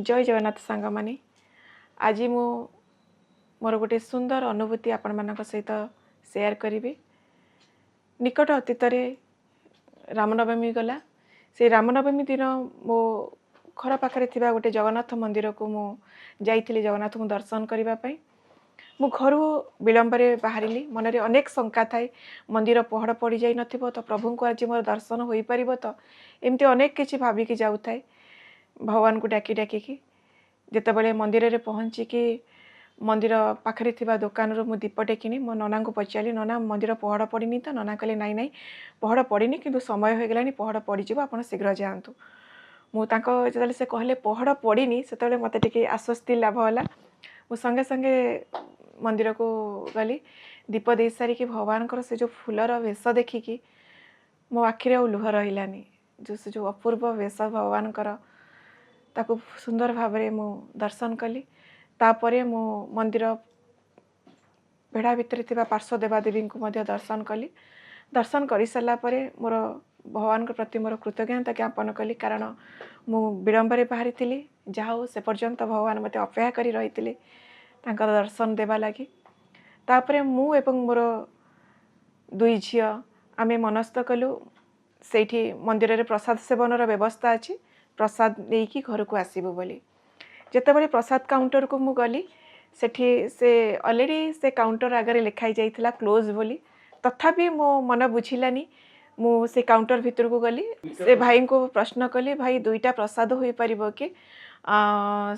ଜୟ ଜଗନ୍ନାଥ ସାଙ୍ଗମାନେ। ଆଜି ମୁଁ ମୋର ଗୋଟେ ସୁନ୍ଦର ଅନୁଭୂତି ଆପଣମାନଙ୍କ ସହିତ ସେୟାର କରିବି। ନିକଟ ଅତୀତରେ ରାମନବମୀ ଗଲା। ସେଇ ରାମନବମୀ ଦିନ ମୋ ଘର ପାଖରେ ଥିବା ଗୋଟେ ଜଗନ୍ନାଥ ମନ୍ଦିରକୁ ମୁଁ ଯାଇଥିଲି ଜଗନ୍ନାଥଙ୍କୁ ଦର୍ଶନ କରିବା ପାଇଁ। ମୁଁ ଘରୁ ବିଳମ୍ବରେ ବାହାରିଲି। ମନରେ ଅନେକ ଶଙ୍କା ଥାଏ, ମନ୍ଦିର ପହଡ଼ ପଡ଼ିଯାଇନଥିବ ତ? ପ୍ରଭୁଙ୍କୁ ଆଜି ମୋର ଦର୍ଶନ ହୋଇପାରିବ ତ? ଏମିତି ଅନେକ କିଛି ଭାବିକି ଯାଉଥାଏ ଭଗବାନଙ୍କୁ ଡାକି ଡାକିକି। ଯେତେବେଳେ ମନ୍ଦିରରେ ପହଞ୍ଚିକି ମନ୍ଦିର ପାଖରେ ଥିବା ଦୋକାନରୁ ମୁଁ ଦୀପଟେ କିଣି ମୋ ନନାଙ୍କୁ ପଚାରିଲି, "ନନା, ମନ୍ଦିର ପହଡ଼ ପଡ଼ିନି ତ?" ନନା କହିଲେ, "ନାଇଁ ନାଇଁ, ପହଡ଼ ପଡ଼ିନି, କିନ୍ତୁ ସମୟ ହୋଇଗଲାଣି, ପହଡ଼ ପଡ଼ିଯିବ, ଆପଣ ଶୀଘ୍ର ଯାଆନ୍ତୁ।" ମୁଁ ତାଙ୍କ ଯେତେବେଳେ ସେ କହିଲେ ପହଡ଼ ପଡ଼ିନି, ସେତେବେଳେ ମୋତେ ଟିକେ ଆଶ୍ୱସ୍ତି ଲାଭ ହେଲା। ମୁଁ ସଙ୍ଗେ ସଙ୍ଗେ ମନ୍ଦିରକୁ ଗଲି। ଦୀପ ଦେଇ ସାରିକି ଭଗବାନଙ୍କର ସେ ଯେଉଁ ଫୁଲର ବେଶ ଦେଖିକି ମୋ ଆଖିରେ ଆଉ ଲୁହ ରହିଲାନି। ଯେଉଁ ସେ ଯେଉଁ ଅପୂର୍ବ ବେଶ ଭଗବାନଙ୍କର, ତାକୁ ସୁନ୍ଦର ଭାବରେ ମୁଁ ଦର୍ଶନ କଲି। ତାପରେ ମୁଁ ମନ୍ଦିର ବେଢ଼ା ଭିତରେ ଥିବା ପାର୍ଶ୍ୱ ଦେବାଦେବୀଙ୍କୁ ମଧ୍ୟ ଦର୍ଶନ କଲି। ଦର୍ଶନ କରିସାରିଲା ପରେ ମୋର ଭଗବାନଙ୍କ ପ୍ରତି ମୋର କୃତଜ୍ଞତା ଜ୍ଞାପନ କଲି, କାରଣ ମୁଁ ବିଳମ୍ବରେ ବାହାରିଥିଲି। ଯାହା ହଉ, ସେ ପର୍ଯ୍ୟନ୍ତ ଭଗବାନ ମୋତେ ଅପେକ୍ଷା କରି ରହିଥିଲେ ତାଙ୍କର ଦର୍ଶନ ଦେବା ଲାଗି। ତାପରେ ମୁଁ ଏବଂ ମୋର ଦୁଇ ଝିଅ ଆମେ ମନସ୍ଥ କଲୁ, ସେଇଠି ମନ୍ଦିରରେ ପ୍ରସାଦ ସେବନର ବ୍ୟବସ୍ଥା ଅଛି, ପ୍ରସାଦ ନେଇକି ଘରକୁ ଆସିବୁ ବୋଲି। ଯେତେବେଳେ ପ୍ରସାଦ କାଉଣ୍ଟରକୁ ମୁଁ ଗଲି, ସେଠି ସେ ଅଲରେଡ଼ି ସେ କାଉଣ୍ଟର ଆଗରେ ଲେଖା ହେଇଯାଇଥିଲା କ୍ଲୋଜ୍ ବୋଲି। ତଥାପି ମୋ ମନ ବୁଝିଲାନି। ମୁଁ ସେ କାଉଣ୍ଟର ଭିତରକୁ ଗଲି। ସେ ଭାଇଙ୍କୁ ପ୍ରଶ୍ନ କଲି, "ଭାଇ, ଦୁଇଟା ପ୍ରସାଦ ହୋଇପାରିବ କି?"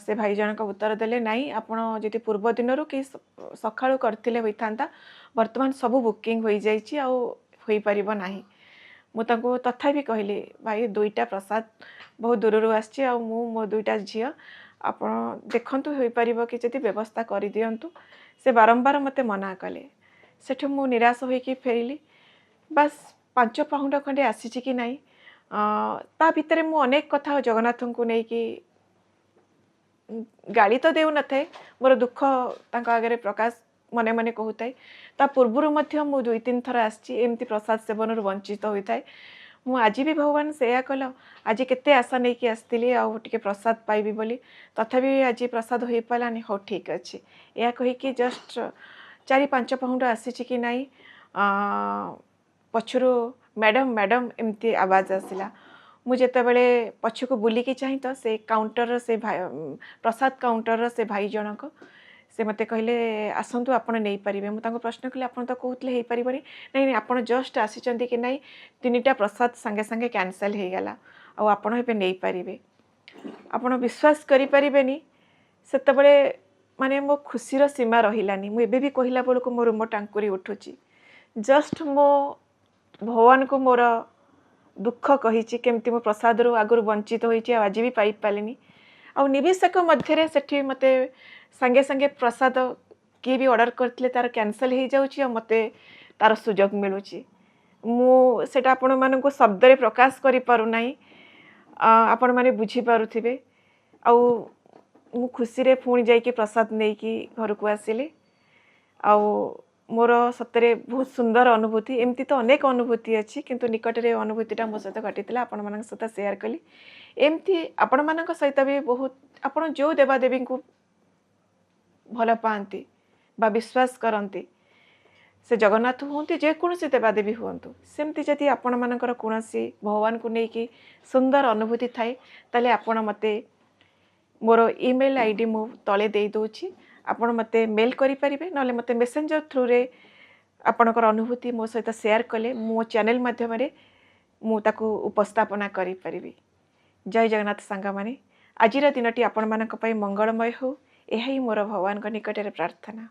ସେ ଭାଇ ଜଣକ ଉତ୍ତର ଦେଲେ, "ନାଇଁ, ଆପଣ ଯଦି ପୂର୍ବ ଦିନରୁ କି ସକାଳୁ କରିଥିଲେ ହୋଇଥାନ୍ତା। ବର୍ତ୍ତମାନ ସବୁ ବୁକିଂ ହୋଇଯାଇଛି, ଆଉ ହୋଇପାରିବ ନାହିଁ।" ମୁଁ ତାଙ୍କୁ ତଥାପି କହିଲି, "ଭାଇ, ଦୁଇଟା ପ୍ରସାଦ, ବହୁତ ଦୂରରୁ ଆସିଛି ଆଉ ମୁଁ ମୋ ଦୁଇଟା ଝିଅ, ଆପଣ ଦେଖନ୍ତୁ ହୋଇପାରିବ କି ଯଦି, ବ୍ୟବସ୍ଥା କରିଦିଅନ୍ତୁ।" ସେ ବାରମ୍ବାର ମୋତେ ମନା କଲେ। ସେଠୁ ମୁଁ ନିରାଶ ହୋଇକି ଫେରିଲି। ବାସ୍, 5 ପାହୁଣ୍ଡ ଖଣ୍ଡେ ଆସିଛି କି ନାହିଁ, ତା ଭିତରେ ମୁଁ ଅନେକ କଥା ଜଗନ୍ନାଥଙ୍କୁ ନେଇକି ଗାଳି ତ ଦେଉନଥାଏ, ମୋର ଦୁଃଖ ତାଙ୍କ ଆଗରେ ପ୍ରକାଶ ମନେ ମନେ କହୁଥାଏ। ତା ପୂର୍ବରୁ ମଧ୍ୟ ମୁଁ ଦୁଇ ତିନି ଥର ଆସିଛି, ଏମିତି ପ୍ରସାଦ ସେବନରୁ ବଞ୍ଚିତ ହୋଇଥାଏ ମୁଁ। ଆଜି ବି ଭଗବାନ ସେଇଆ କଲ। ଆଜି କେତେ ଆଶା ନେଇକି ଆସିଥିଲି ଆଉ ଟିକେ ପ୍ରସାଦ ପାଇବି ବୋଲି, ତଥାପି ଆଜି ପ୍ରସାଦ ହୋଇପାରିଲାନି। ହଉ, ଠିକ୍ ଅଛି। ଏହା କହିକି ଜଷ୍ଟ 4-5 ପାହୁଣ୍ଡ ଆସିଛି କି ନାହିଁ, ପଛରୁ "ମ୍ୟାଡ଼ାମ୍, ମ୍ୟାଡ଼ାମ୍" ଏମିତି ଆବାଜ ଆସିଲା। ମୁଁ ଯେତେବେଳେ ପଛକୁ ବୁଲିକି ଚାହିଁ ତ ସେ କାଉଣ୍ଟରର ସେ ଭାଇ, ପ୍ରସାଦ କାଉଣ୍ଟରର ସେ ଭାଇ ଜଣକ, ସେ ମୋତେ କହିଲେ, "ଆସନ୍ତୁ, ଆପଣ ନେଇପାରିବେ।" ମୁଁ ତାଙ୍କୁ ପ୍ରଶ୍ନ କଲି, "ଆପଣ ତ କହୁଥିଲେ ହେଇପାରିବନି?" "ନାଇଁ ନାଇଁ, ଆପଣ ଜଷ୍ଟ ଆସିଛନ୍ତି କି ନାହିଁ, ତିନିଟା ପ୍ରସାଦ ସାଙ୍ଗେ ସାଙ୍ଗେ କ୍ୟାନସେଲ୍ ହେଇଗଲା ଆଉ ଆପଣ ଏବେ ନେଇପାରିବେ।" ଆପଣ ବିଶ୍ୱାସ କରିପାରିବେନି, ସେତେବେଳେ ମାନେ ମୋ ଖୁସିର ସୀମା ରହିଲାନି। ମୁଁ ଏବେ ବି କହିଲା ବେଳକୁ ମୋ ରୁମ ଟାଙ୍କୁରି ଉଠୁଛି। ଜଷ୍ଟ ମୋ ଭଗବାନଙ୍କୁ ମୋର ଦୁଃଖ କହିଛି, କେମିତି ମୁଁ ପ୍ରସାଦରୁ ଆଗରୁ ବଞ୍ଚିତ ହୋଇଛି ଆଉ ଆଜି ବି ପାଇପାରିଲିନି, ଆଉ ନିମିଷକ ମଧ୍ୟରେ ସେଠି ମୋତେ ସାଙ୍ଗେ ସାଙ୍ଗେ ପ୍ରସାଦ କିଏ ବି ଅର୍ଡ଼ର କରିଥିଲେ ତାର କ୍ୟାନସେଲ୍ ହେଇଯାଉଛି ଆଉ ମୋତେ ତାର ସୁଯୋଗ ମିଳୁଛି। ମୁଁ ସେଇଟା ଆପଣମାନଙ୍କୁ ଶବ୍ଦରେ ପ୍ରକାଶ କରିପାରୁନାହିଁ, ଆପଣମାନେ ବୁଝିପାରୁଥିବେ। ଆଉ ମୁଁ ଖୁସିରେ ପୁଣି ଯାଇକି ପ୍ରସାଦ ନେଇକି ଘରକୁ ଆସିଲି। ଆଉ ମୋର ସତରେ ବହୁତ ସୁନ୍ଦର ଅନୁଭୂତି। ଏମିତି ତ ଅନେକ ଅନୁଭୂତି ଅଛି, କିନ୍ତୁ ନିକଟରେ ଏ ଅନୁଭୂତିଟା ମୋ ସହିତ ଘଟିଥିଲା, ଆପଣମାନଙ୍କ ସହିତ ସେୟାର କଲି। ଏମିତି ଆପଣମାନଙ୍କ ସହିତ ବି ବହୁତ, ଆପଣ ଯେଉଁ ଦେବାଦେବୀଙ୍କୁ ଭଲ ପାଆନ୍ତି ବା ବିଶ୍ୱାସ କରନ୍ତି, ସେ ଜଗନ୍ନାଥ ହୁଅନ୍ତି, ଯେକୌଣସି ଦେବାଦେବୀ ହୁଅନ୍ତୁ, ସେମିତି ଯଦି ଆପଣମାନଙ୍କର କୌଣସି ଭଗବାନଙ୍କୁ ନେଇକି ସୁନ୍ଦର ଅନୁଭୂତି ଥାଏ, ତାହେଲେ ଆପଣ ମୋତେ ମୋର ଇମେଲ୍ ଆଇଡ଼ି ମୁଁ ତଳେ ଦେଇଦେଉଛି, ଆପଣ ମୋତେ ମେଲ୍ କରିପାରିବେ। ନହେଲେ ମୋତେ ମେସେଞ୍ଜର ଥ୍ରୁରେ ଆପଣଙ୍କର ଅନୁଭୂତି ମୋ ସହିତ ସେୟାର କଲେ ମୋ ଚ୍ୟାନେଲ୍ ମାଧ୍ୟମରେ ମୁଁ ତାକୁ ଉପସ୍ଥାପନା କରିପାରିବି। ଜୟ ଜଗନ୍ନାଥ ସାଙ୍ଗମାନେ। ଆଜିର ଦିନଟି ଆପଣମାନଙ୍କ ପାଇଁ ମଙ୍ଗଳମୟ ହେଉ, ଏହା ହିଁ ମୋର ଭଗବାନଙ୍କ ନିକଟରେ ପ୍ରାର୍ଥନା।